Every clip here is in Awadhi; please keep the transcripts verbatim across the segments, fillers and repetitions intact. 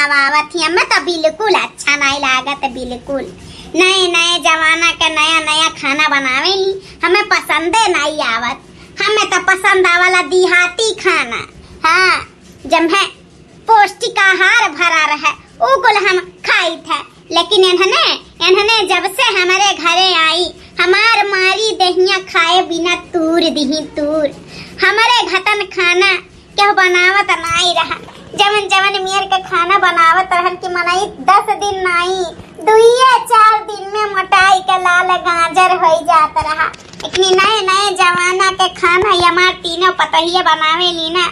बनावत ही, हमें तो बिल्कुल अच्छा नाहीं लागत, बिल्कुल। नए नए जमाना के नया नया खाना बनावेली, हमें पसंदे नाहीं आवत। हमें तो पसंद आवला देहाती खाना। हाँ, जम्हे पौष्टिक आहार भरा रहे, उ कुल हम खाइत है। लेकिन इन्हने, इन्हने जब से हमरे घरे आई, हमार मारी देहिया खाए बिना तूर दिही तूर। हमरे घतन खाना केहू बनावत नाई रहा। जवन जवन मेर के खाना बनावत रहन कि मनई दस दिन नाई, दुइये चार दिन में मोटाई के लाल गाजर होई जात रहा। लेकिन नए नए जमाना के खाना, ये हमार तीनों पतोहिया बनावेली ना,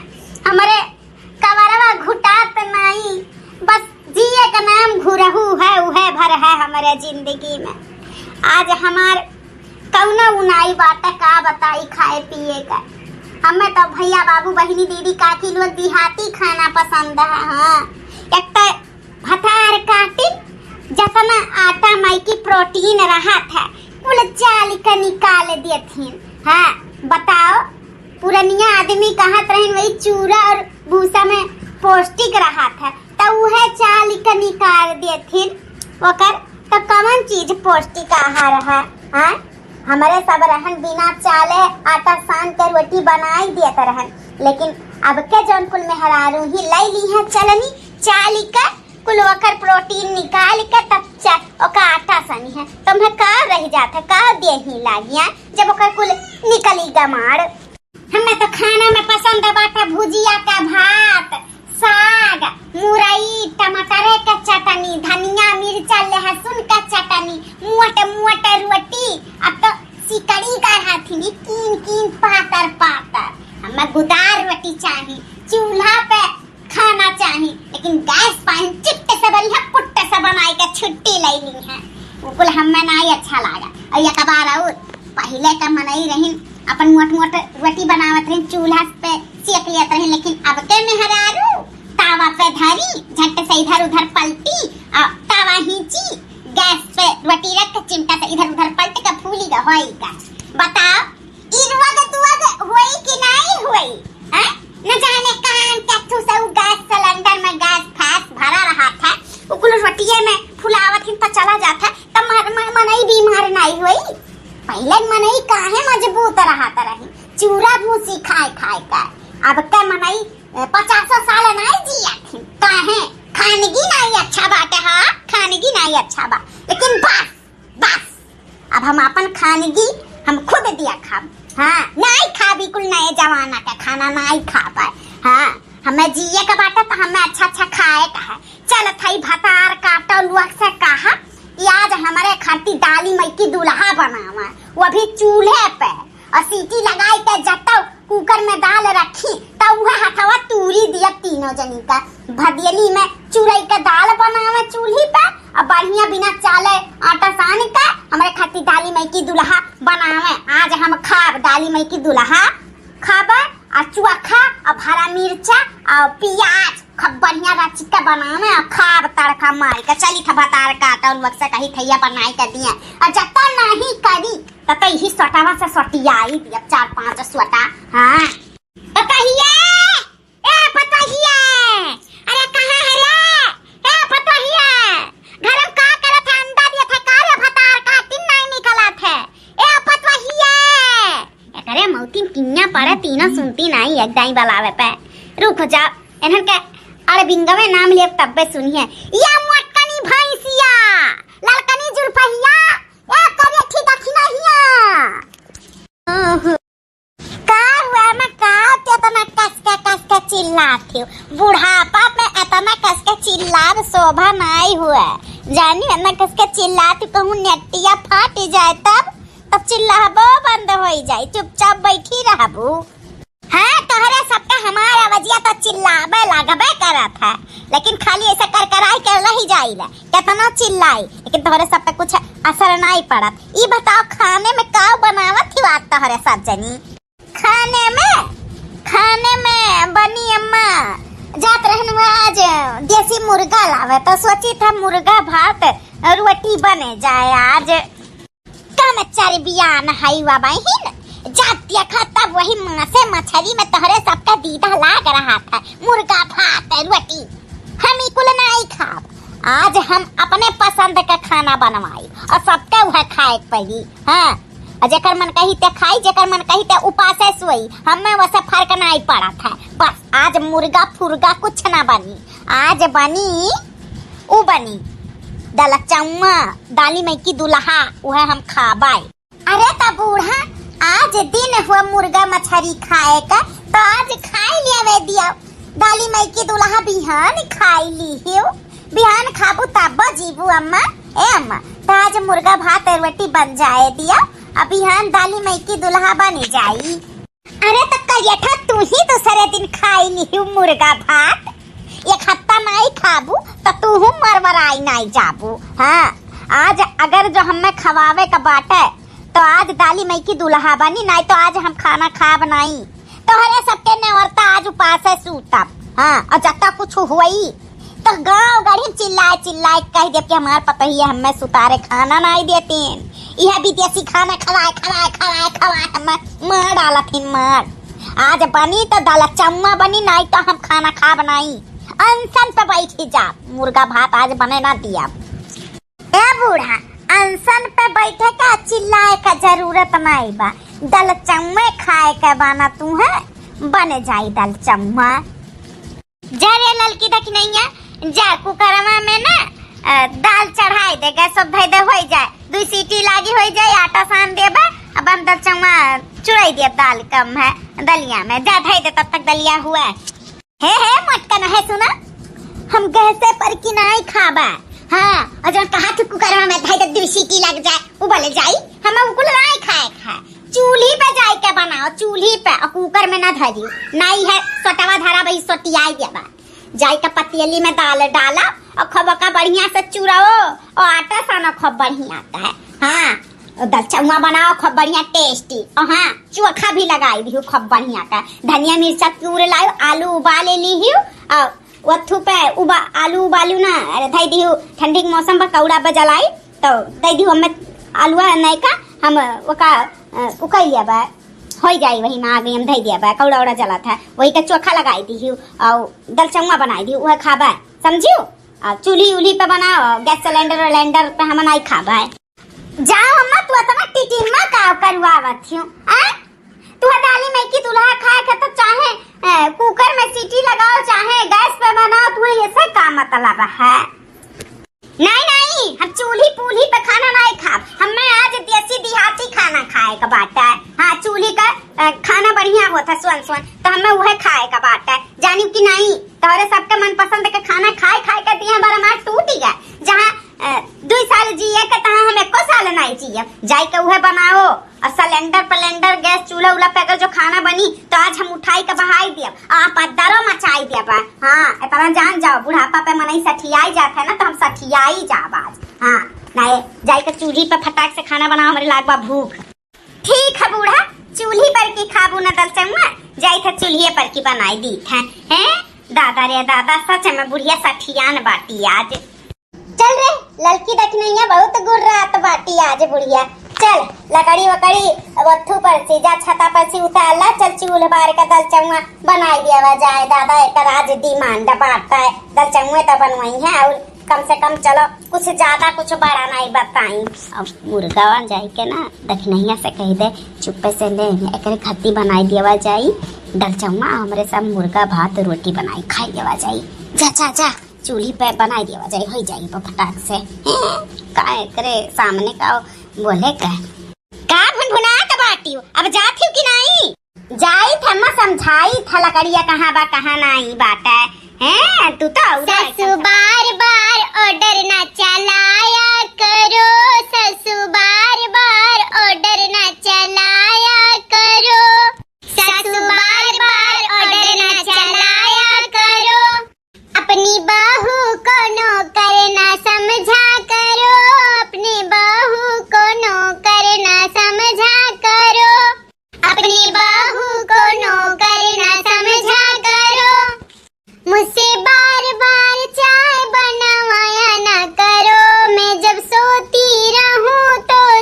हमरे कवरवा घुटात नाई, बस जिए का नाम घुरहू है, उहे भर है हमरे जिंदगी में। आज हमार कौनो उनाई बाटे, का बताई खाए पिए का। हमें तो भैया, बाबू, बहिनी, दीदी, काकी लोग देहाती खाना पसंद है। हाँ, एक तो भतार काटिन, जतना आटा माई की प्रोटीन रहत है, कुल चाल के निकाल देथिन। हाँ, बताओ, पुरनिया आदमी कहत रहिन, वही चूरा और भूसा में पौष्टिक रहत है, त उहे चाल के निकाल देथिन। ओकर त कवन चीज पौष्टिक आहार है? हाँ, हमरे सब रहन बिना चाले आटा सान के रोटी बनाई देत रहन, लेकिन अब के जौन कुल मेहरारू ही लई ली है चलनी, चाल के कुल ओकर प्रोटीन निकाल के तब चा-, ओका आटा सनी है, तुम्हें का रह जात है, का देही लागिया जब ओकर कुल निकली गमाड़। हमें तो खाना में पसंद बाटे भुजिया का भात, साग, मुरई, टमाटरे के चटनी, धनिया, मिर्चा, लहसुन के चटनी, मोट मोट रोटी। अब तो सिकड़ी का हाथी में कीन कीन पातर पातर। हमें गुदार रोटी चाही, चूल्हा पे खाना चाही, लेकिन गैस पाइन चिट्टे से बढ़िया पुट्टे से बनाई के छुट्टी ले ली है। वो कुल हमें नाई अच्छा लागा। और एक बार और पहिले का मनई रहिन, अपन मोट मोट रोटी बनावत रहिन, चूल्हा पे सेक लेत रहिन, लेकिन अब के मेहरारू तावा पे धरी, झट से इधर उधर पलटी, आ तावा हींची, गैस पे रोटी रख के चिमटा से इधर उधर पलट के फूली ग होई ग। बताओ, ई रोग दुआग होई कि नाई होई? हैं? न जाने कहाँ के थू से उ गैस सिलेंडर में गैस फैस भरा रहत है, उ कुल रोटिये में फुलावत ही तो चला जात है, त मर-, म-, मनई बीमार नाई होई। पहिले मनई काहे मजबूत रहत रही, चूरा भूसी खाए खाए के। अब के मनई, ए, पचासो साल नाई जियत ही। काहे? खानगी नाई अच्छा बाटे, हाँ, खानगी नाई अच्छा बा। लेकिन बस, बस, अब हम अपन खानगी हम खुद दिया खाब। हाँ, नाई खाब, बिल्कुल नए जमाना का खाना नाई खाब। हाँ, हमें जिए का बाटे तो हमें अच्छा अच्छा खाए का है। चल थई भतार काटो लोग से कहा कि आज हमारे खातिर डाली मई की दुल्हा बनावा, वो भी चूल्हे पे, और सीटी लगाई के जब तक कुकर में दाल रखी, त उहे हथवा तूरी दिया तीनों जनी का। भदियली में चुरई के दाल बनावे चूल्ही पे, और बढ़िया बिना चाले आटा सान के हमरे खातिर डाली मई की दुल्हा बनावे। आज हम खाब डाली मई की दुल्हा, खाबे, और चोखा, और हरा मिर्चा, और प्याज, खूब बढ़िया रचिका बनावे, और खाब तड़का मार के। चली था भतार काटो लोग से कही थैया बनाई के दिए, और जब तक नहीं करी, तब तक यही सोटावा से सोटियाई दिया, चार पांच सोटा। हाँ। पतोहिया, ए पतोहिया, अरे कहाँ है रे? ए पतोहिया, घर में का करत है? अंडा दिया था का रे? भतार काटिन नाई निकलत है। ए पतोहिया, एकरे मौतिन किन्या पड़े, तीनों सुनती नाई, एक दाई बलावे पे। रुक जा, इन्हन के अरबिंगवे नाम लिए तब्बे सुनिए। या मोटकनी भैंसिया, ललकनी जुल्फहिया, ए करियठी दखिनहिया। का हुआ मैं, का ते इतना कस के, कस के चिल्लात हो? बुढ़ापा में इतना कस के चिल्लाब शोभा नाई हुआ। जानी इतना कस के चिल्लात हो, कहूँ नेटिया फाट जाए तब, तब चिल्लाबो बंद होई जाए, चुपचाप बैठी रहबू। हाँ, तोहरे सबके हमार आवाजिया तो चिल्लाबे लागबे करत है, लेकिन खाली ऐसे करकराई के रह जाइले, केतना चिल्लाई, लेकिन तोहरे सब पे कुछ असर नाई पड़त। ई बताओ, खाने में का बनावत ही आज तोहरे सब जनी? खाने में, खाने में बनी अम्मा, जात रहन आज देसी मुर्गा लावे, तो सोची था मुर्गा भात रोटी बने जाए आज। कम चर्बियान हई वा बहिन, जब देखा तब वही मांसे मछरी में तोहरे सबका दीदा लाग रहा था। मुर्गा भात रोटी हम ई कुल नाई आज हम अपने पसंद का खाना बनवाई और सबके उहे खाए के पड़ी। हाँ, और जेकर मन कही ते खाई, जेकर मन कही ते उपासे सोई, हमें वसे फर्क नाई पड़त है। बस आज मुर्गा फुर्गा कुछ ना बनी, आज बनी उ बनी दलचौआ, दाली माई की दुल्हा, उहे हम खाबाई। अरे त बूढ़ा, आज दिन हुआ मुर्गा मछरी खाए का, तो आज खाई लियावे दिया। दाली माई की दुल्हा बिहान खाई ली हियो, बिहान खाबू तब जीबू अम्मा। ए अम्मा, तो आज मुर्गा भात रोटी बन जाए दिया, अब बिहान दाली माई की दुल्हा बनी जाई। अरे त करियठा, तू ही दूसरे दिन खाई लिहू मुर्गा भात, एक हफ्ता नाई खाबू त तू हूँ मरमराई नाई जाबू। हाँ, आज अगर जो हमें खवावे का बाटे तो आज दाली माई की दुल्हा बनी, नाई तो आज हम खाना खाब नाई। तोहरे सबके नेवरता आज उपासे सूतब। हाँ, और जत्ता कुछ हुई तो गाँव गढ़ी चिल्लाए चिल्लाए कह देब कि हमार पतोहिया हमें सुतारे खाना नाई देतीन, यह विदेशी खाना खवाए खवाए खवाए खवाए हमें मार डालत हिन मार। आज बनी तो दलचौआ बनी, नाई तो हम खाना खाब नाई। अनशन पे बैठी जा, मुर्गा भात आज बने ना दिया। ए बूढ़ा, अनशन पे बैठे का चिल्लाए का जरूरत नाई बा, दलचौए खाए के बाना तू है, बने जाई दलचौआ। जा रे ललकी दखिनैया, जा कुकरवा में ना, अ, दाल चढ़ाई दे, गैस सब धई दे, होई जाए, दुई सीटी लागी, होई जाए, आटा सान देबे, अब हम दलचौआ चुराई देब, दाल कम है दलिया में, जा धई दे, तब तक दलिया हुआ। हे, हे, मटकन है, सुना, हम गैसे पर की नाई खाबा। हाँ, और जौन कहा तू कुकरवा में धई दे, दुई सीटी लग जाए, उबल जाई, हमें उकुल नाई खाए खा। चूल्ही पे जाई के बनाओ, चूल्ही पे, और कुकर में ना धरी। नाई है, सोटवा धरा भाई, सोटियाई देबा। जाई के पतीली में दाल डाला और खूब ओका बढ़िया से चुराओ और आटा सानो खूब बढ़िया का है। हाँ, और दलचौआ बनाओ खूब बढ़िया tasty। और हाँ, चोखा भी लगाई दिहू खूब बढ़िया का। धनिया मिर्चा चूर लायो, आलू उबाले लीहू और ओथू पे उबा-, आलू उबालू ना, अरे धई दिहू, ठंडी के मौसम बा, कौड़ा बजलाई, तो दई दिहू हमें आलूआ नयका, हम ओका, अ, उकई लिया बा, होई जाई, वही में आगे हम धई दिया बा, कौड़ा उड़ा जला था, वही का चोखा लगाई दिहू और दलचौआ बनाई दिहू, वह खाबा, समझियो? और चूल्ही उल्ही पे बनाओ, गैस सिलेंडर वलेंडर पे हम नाई खाबा। जाओ अम्मा, तू इतना टिटिम्मा का करवावत हियो, आ? तू दाली माई की दुल्हा खाए के तो चाहे, अ, कुकर में सीटी लगाओ, चाहे गैस पे बनाओ, तू ऐसे का मतलब है? नाई, नाई, हम चूल्ही पूल्ही पे खाना नाई खाब, हमें आज देसी देहाती खाना खाए का बाटे। हाँ, चूल्ही का, अ, खाना बढ़िया होता सुअन सुअन, तो हमें उहे खाए का बाटे। जानियो कि नाई, तोहरे सबके मनपसंद के खाना खाए खाए के दिया बार हमार टूट गया। जहाँ अ, दुई साल जिए के तहाँ हम एको साल नाई जियब। जाई के उहे बनाओ। और सिलेंडर पलेंडर गैस चूल्हा उल्हा पे अगर जो खाना बनी तो आज हम उठाई के बहाई देब, आप अद्दरो मचाई देब। हाँ, इतना जान जाओ, बुढ़ापा पे मनई सठियाई जात है ना, तो हम सठियाई जाब आज। हाँ, नाई, जाई के चूल्ही पे फटाक से खाना बनाओ, हमरे लाग बा भूख। ठीक है बूढ़ा, चूल्ही पर की खाबू न दलचौआ, जाई थे चूल्हे पर की बनाई दी थे। हैं? दादा रे दादा, सच में बुढ़िया सठियान बाटी आज। चल रे, ललकी दखिनैया बहुत गुर्रात बाटी आज बुढ़िया। चल, लकड़ी वकड़ी वत्थू पर से जा, छता पर से उतार ला, चल चूल्ह बार के दलचौआ बनाई देवा जाए। दादा, एकर आज demand बाटे, दलचौए तो बनवाई है और कम से कम चलो कुछ ज्यादा कुछ बड़ा नाई बताई। अब मुर्गावा जाई के ना दखिनैया से कही दे, चुप्पे से ले एकरे खत्ती बनाई देवा जाई दलचौआ, हमरे सब मुर्गा भात रोटी बनाई खाई देवा जाई। जा, जा, जा। चूल्ही पे बनाई देवा जाई, होई जाई पर फटाक से। हैं, का एकरे सामने का बोले का? का भुनभुनात बाटियो? अब जात हियो कि नाई? जाई थे अम्मा, समझाई थे लकड़िया कहाँ बा, कहाँ नाई बाटे। हैं, तू तो और सासू बार बार order ना चलाया करो, सासू बार बार order ना चलाया करो, सासू बार बार order ना चलाया करो। अपनी बहू को नौकर ना समझा करो, अपनी बहू को नौकर ना समझा करो, अपनी बहू को नौकर ना समझा करो। मुझसे बार बार चाय बनवाया ना करो, मैं जब सोती रहूं तो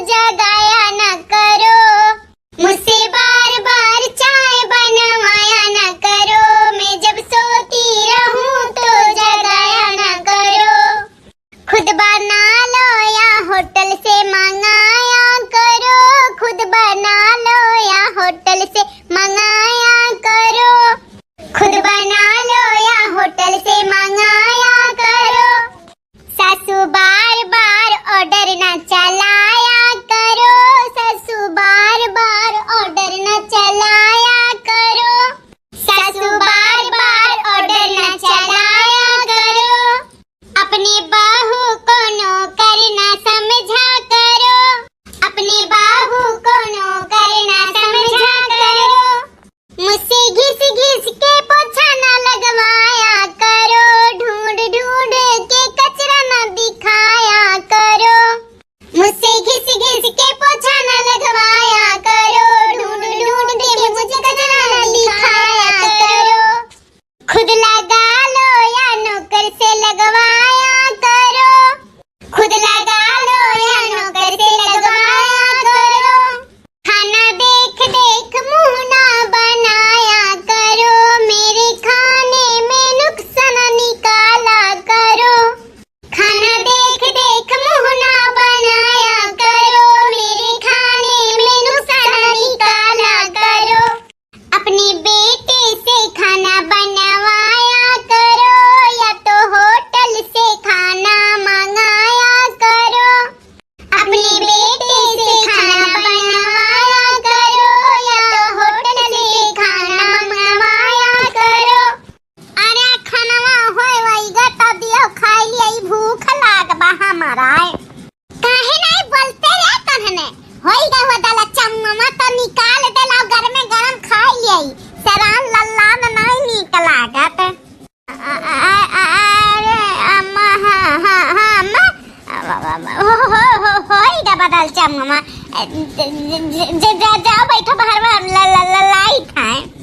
ज-, ज-, ज-, ज-, जा-, जाओ बैठो बाहर में, हम ल-, ल-, ल-, लाइत है।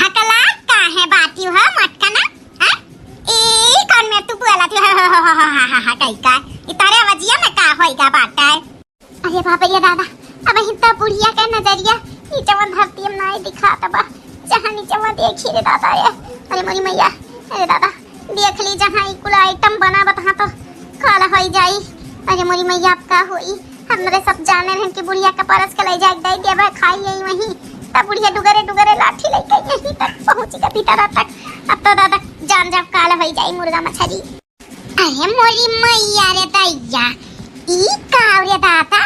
हकलात काहे बाटी हो मटकना? हैं? ई कौन में तू बोलत हो? हा, हा, हा, हा, हा, कई का? ई तारे अवजिया में का होइगा बाटे? अरे बाप रे दादा, अब हिता बुढ़िया के नजरिया, ई जवन धरती हम नाई दिखात बा, जहाँ नीचवा देखी रे दादा रे। अरे मोरी मैया, अरे दादा, देख ली जहाँ ई कुल आइटम बना बता तो काला होई जाई। अरे मोरी मैया, अब का होई? हमरे सब जाने रहन कि बुढ़िया के परस के ले जाए दे देबे, खाई यही वहीं। तब बुढ़िया डुगरे डुगरे लाठी लेके यहीं तक पहुँची के भीतर तक। अब तो दादा जान जब काला होई जाई मुर्गा मछरी। अरे मोरी मैया रे दैया, ई का रे दादा,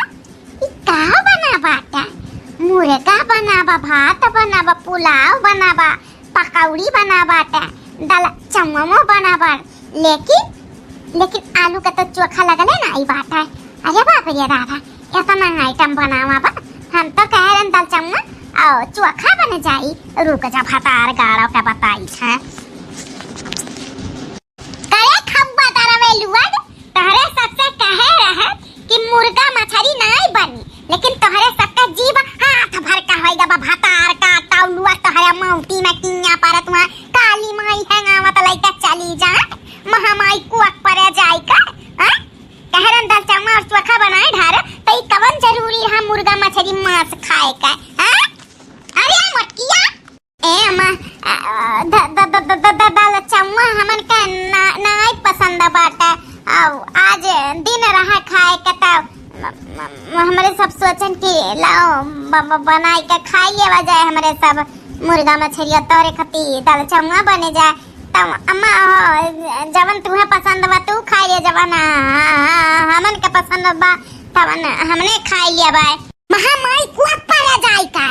ई का बना बाटा? मुर्गा बना बा, भात बना बा, पुलाव बना बा, पकौड़ी बना बाटा, दाल चम्मो बना बा, लेकिन, लेकिन आलू का तो चोखा लगले ना आई बाटा। अरे बाप रे दादा, इतना आइटम बनावा बा, हम तो कह रहे दाल चम्मा और चोखा बन जाई। रुक जा, भतार गाड़ो का बताई है। करे खब्बा दरवे लुअन, तोहरे सबसे कहे रहे कि मुर्गा मछरी नाई बनी, लेकिन तोहरे सबके जीव हाथ भर का होई गबा। भतार का तौलुआ तोहरे मौती में किया परत हुआ, काली माई है आवत लइका चली जा, महामाई कुअक परे जाई का, हाँ? कहरन दाल चम्मा और चोखा बनाए ढार, तो ई कवन जरूरी रहा मुर्गा मछरी मांस खाए का, हाँ? अरे मोटकिया, ए अम्मा, अ, द-, द-, द-, द-, द-, द-, दाल चम्मा हमन का ना, नाई पसंद बाटे। अउ आज दिन रहा खाए के, त म-, म-, हमरे सब सोचन कि लाओ ब-, ब-, बनाई के खाई लेवा जाए हमरे सब मुर्गा मछरिया, तोरे खती दाल चम्मा बने जाए। त अम्मा हो, जवन तुहे पसंद बा तू खाई ले, जवन, आ, आ, आ, हमन के पसंद बा तवन हमने खाई लेबे। महामाई कुआ परा जाई का?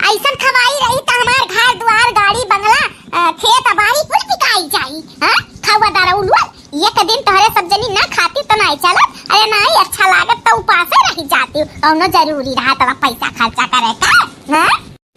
ऐसन खवाई रही त हमार घर दुआर, गाड़ी बंगला, अ, खेत बाड़ी कुल बिकाई जाई। हाँ? खवा दारा उलुआ, एक दिन तोहरे सब जनी ना खाती तो नाई चलत, अरे नाई अच्छा लागत तो उपासे रह जाती। कौनो जरूरी रहा तोरा पैसा खर्चा करे का? हाँ?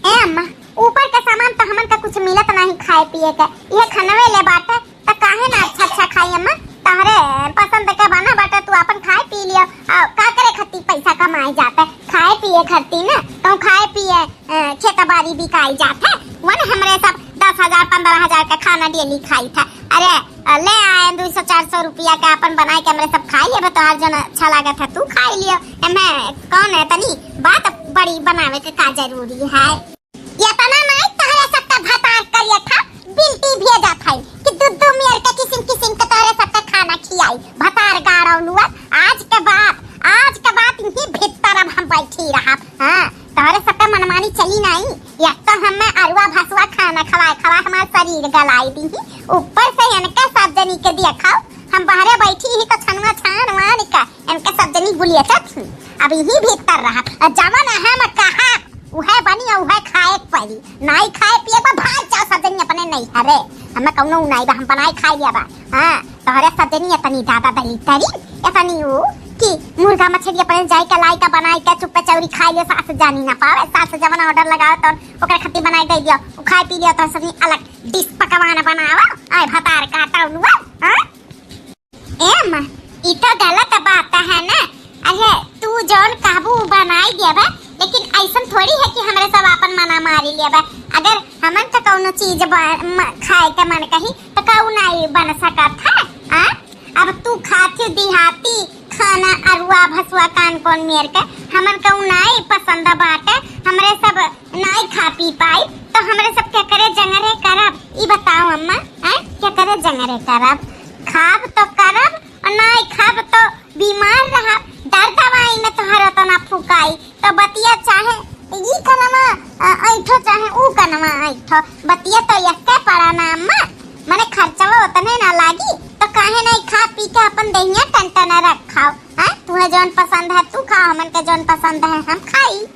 ए अम्मा, ऊपर के सामान तो हमन का कुछ मिलत नहीं खाए पिए के, ये खनवे ले बाटे। त काहे ना अच्छा अच्छा खाई अम्मा, तोहरे पसंद के बना बाटे, तू आपन खाए पी लियो। आ, का करे खातिर पैसा कमाए जाते? खाए पिए खातिर ना, कहूँ खाए पिए, अ, खेत बाड़ी बिकाई जाते। वन हमरे सब दस हजार, पन्द्रह हजार के खाना डेली खाई था। अरे, अ, ले आए दुई सौ चार सौ रुपया के, आपन बनाए के हमरे सब खाई लेबे। तोहार जौन अच्छा लागत है तू खाई लियो, एमे कौन है, तनी बात बड़ी बनावे के का जरूरी है? इतना नाई तोहरे सबके भतार करिया था, बिल्टी भेजत है कि दू दू मेर के किसिम किसिम के तोहरे सबके खाना खियाई। भतार गाड़ो लुआ, आज के बाद, आज के बाद इही भीतर अब हम बैठी रहब। हाँ, तोहरे सबके मनमानी चली नाई। एक तो हमें अरुआ भसुआ खाना खवाए खवाए हमार शरीर गलाई दी, ऊपर से इनके सब जनी के देखो, हम बाहरे बैठी ही तो छनुआ छान वान का इनके सब जनी गुलियत थी। अब इही भीतर रहब, जवन हम कहब उहे बनी और उहे खाए के पड़ी। नाई खाए पिए बा, भाग जाओ सब जनी अपने नैहरे। हमें कौनो उ नाई बा, हम बनाई खाई लिया बा। हाँ, तोहरे सब जनी इतनी दादा दलितरी, इतनी उ कि मुर्गा मछली अपने जाई के लाई के बनाई के चुप्पे चौरी खाई लियो, सास जानी ना पावे। सास जवन order लगावे तो ओकरे खातिर बनाई दे दियो, उ खाए पी लियो, तो सब जनी अलग dish पकवान बनावा। आए भतार काटा उलुआ, हाँ? ए अम्मा, ई तो गलत बात है ना। अरे, तू जौन कहबू उ बनाई देबे, लेकिन ऐसन थोड़ी है कि हमरे सब आपन मना मारी लेबे। अगर हमन तो कौनो चीज ब-, म-, खाए के मन कही, तो कहू नाई बन सकत है, आ? अब तू खाती देहाती खाना, अरुआ भसुआ कान कौन मेर के, हमन कहू नाई पसंद बाटे, हमरे सब नाई खा पी पाई, तो हमरे सब केकरे जंगरे करब? ई बताओ अम्मा, हैं? केकरे जंगरे करब? खाब तो करब, और नाई खाब तो बीमार रहब। दर दवाई में तोहर ओतना फुकाई, तो बतिया चाहे ई कनवा, अ, ऐठो, चाहे ऊ कनवा ऐठो, बतिया तो एक्के पड़ा ना अम्मा। मने खर्चवा ओतने ना लागी, तो काहे नाई खा पी के अपन देहिया टनटना रखाओ, हैं? तुहे जौन पसंद है तू खाओ, हमन के जौन पसंद है हम खाई।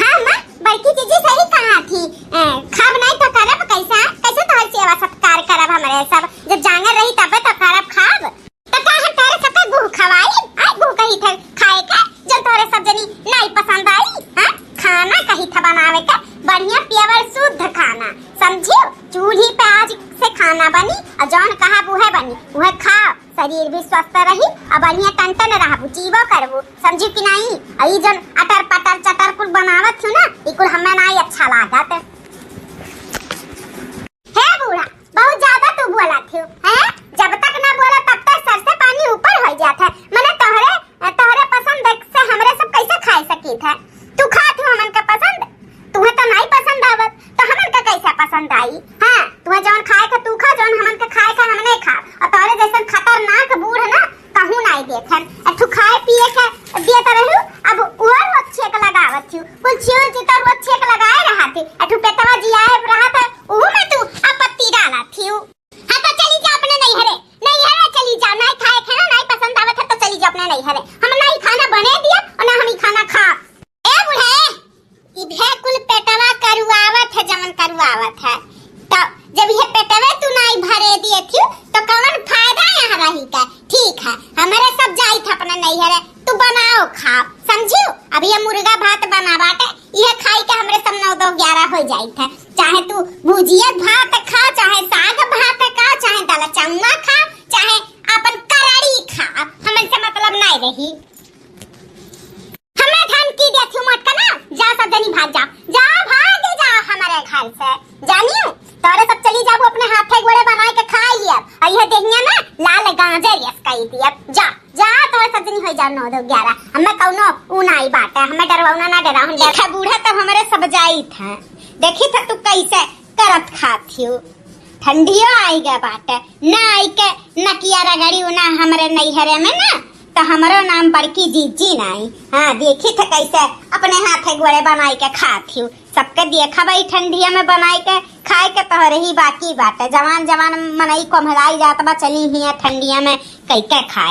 हाँ माँ, बड़की जीजी सही कहा थी। ए, खाब नाई तो करब कैसा? कैसे तोहर सेवा सत्कार करब हमरे सब? जब जांगर रही तबे तो करब खाब। तो का हम तोहरे सबके गुह खवाई? आय गुह कही थे खाए के, जो तोहरे सब जनी नाई पसंद आई? हाँ? खाना कही था बनावे के, बढ़िया pure शुद्ध खाना, समझियो? चूल्ही पे आज से खाना बनी और जौन कहब उहे बनी, उहे खाओ। शरीर भी स्वस्थ रही और बढ़िया टनटन रहबू, जीवो करबू, समझू कि नाहीं? और ई जौन अटर पटर चटर कुल बनावत हू ना, ई कुल हमें नाहीं अच्छा लागत। हे बूढ़ा, बहुत ज्यादा तू बोलत हू, हैं? जब तक ना बोला तब तक सर से पानी ऊपर होइ जात है। मने तोहरे, तोहरे पसंद से हमरे सब कैसे खाए सकीत है? तू खात हू हमन का पसंद, तुहे तो नाहीं पसंद आवत, तो हमन का कैसे पसंद आई? हाँ, तुहे जौन खाए का तू खा, जौन हमन का खाए का हम नाहीं खा। और तोहरे जैसन खतरनाक बूढ़ ना कहूँ नाहीं देखे। अठू खाए पिए के देत रहू, अब वो रोज छेक लगावत हू। कुल छिउर चितर रोज छेक लगाए रहत ही। अठू पेटवा जियाए रहत है, उहू में तू आपत्ति डालत हू। हाँ तो चली जा अपने नैहरे, नैहरे चली जा। नाहीं खाए के ना, नाहीं पसंद आवत है तो चली जा अपने नैहरे। हम ना ई खाना बने दिया और ना हम ई खाना खा। ए बूढ़े, इहे कुल पेटवा करुआवत है, जवन करुआवत है। तो जब ये पेटवे तू नाहीं भरे दिए थी, तो कवन फायदा यहाँ रही का? ठीक है, हमरे सब जाइत है अपने नैहरे, तू बनाओ खाओ, समझू? अब ये मुर्गा भात बना बाटे, ये खाई के हमरे सब नौ दो ग्यारह हो जाइत है। चाहे तू भुजिया भात खा, चाहे साग भात खा, चाहे दाल चौंगा खा, चाहे अपन करड़ी खा, हमन से मतलब नाहीं रही। हमें धमकी देत हूँ मोटका ना, जा सब जनी भाग जा, जा भाग जा हमारे घर से, जानियो? तोरे सब चली जाबू अपने हाथे गोड़े बनाए के खाई लिया, और यह देहिया ना लाल गाजर यस कई दिया, जा, जा तोरे सब जनी हो जा नौ दो ग्यारह, हमें कौनो ऊ नाई बाटे, हमें डरवना ना डरा, हम देखा बूढ़ा तो हमारे सब जाइत है, देखी था तू कैसे करत खात हियो। ठंडियो आई गए बाटे, ना आई के नकिया रगड़ी ना हमरे नैहरे में ना, तो हमरो नाम बड़की जीजी नाई। हाँ, देखी थे कैसे अपने हाथे गोड़े बनाई के खात हियो। सबके देखा भाई ठंडिया में बनाई के खाए के तोहरे ही बाकी बाटे। जवान जवान मनई कोम्हराई जात बा, चली हिया ठंडिया में कई के खाए।